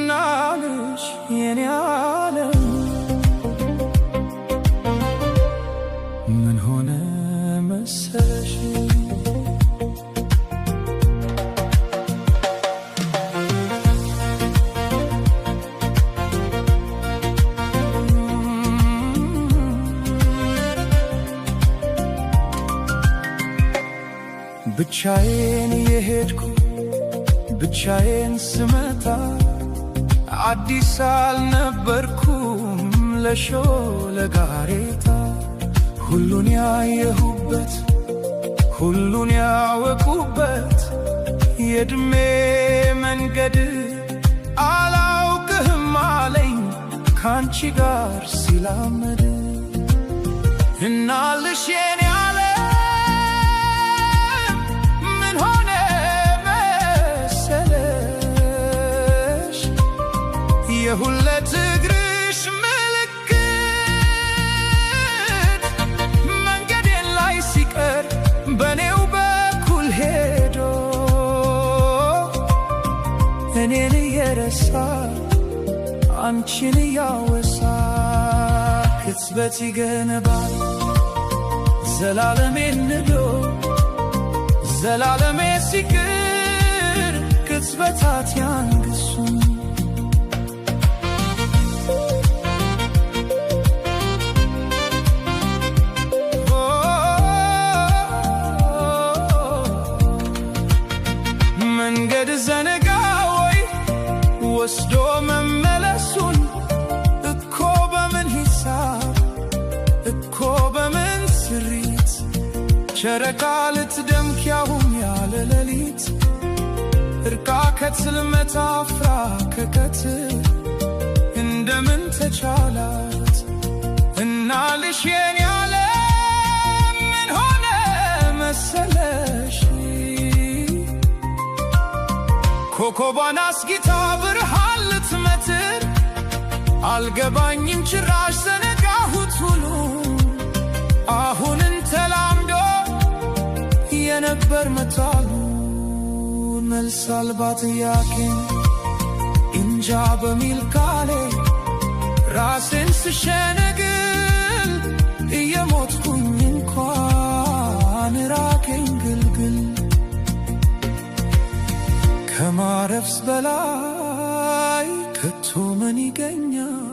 ናልሽ የኔ ዓለም፣ ምን ሆነ መሰለሽ? ብቻዬን የሄድኩ ብቻዬን ስመጣ አዲስ አልነበርኩም ለሾለ ጋሬጣ። ሁሉን ያየሁበት፣ ሁሉን ያወቁበት የእድሜ መንገድ አላውቅህም አለኝ ካንቺ ጋር ሲላመድ። እናልሽ የኔ ዓለም፣ ምን ሆነ መሰለሽ? የሁለት እግርሽ ምልክት መንገዴን ላይ ሲቀር በኔው በኩል ሄዶ እኔን እየረሳ አንቺን እያወሳ ቅጽበት ይገነባል ዘላለሜን ንዶ፣ ዘላለሜ ሲቅር ቅጽበታት ያንግሱ። መንገድ ዘነጋ ወይ ወስዶ መመለሱን? እኮ በምን ሂሳብ፣ እኮ በምን ስሪት ጨረቃ ልትደምቅ ያሁን ያለ ሌሊት? እርቃ ከጽልመት አፍራ ከቀትር እንደምን ተቻላት? እናልሽ የኔ ዓለም፣ ምን ሆነ መሰለሽ? ኮከቧን አስጊታ ብርሃን ልትመትር አልገባኝም ጭራሽ ዘነጋሁት ሁሉ አሁንን ተላምዶ የነበር መታሉ። መልስ አልባ ጥያቄን እንጃ በሚል ቃሌ ራሴን ስሸነግል እየሞትኩኝ እንኳን ራቀኝ ግልግል። ከማረፍስ በላይ ከቶ ምን ይገኛል?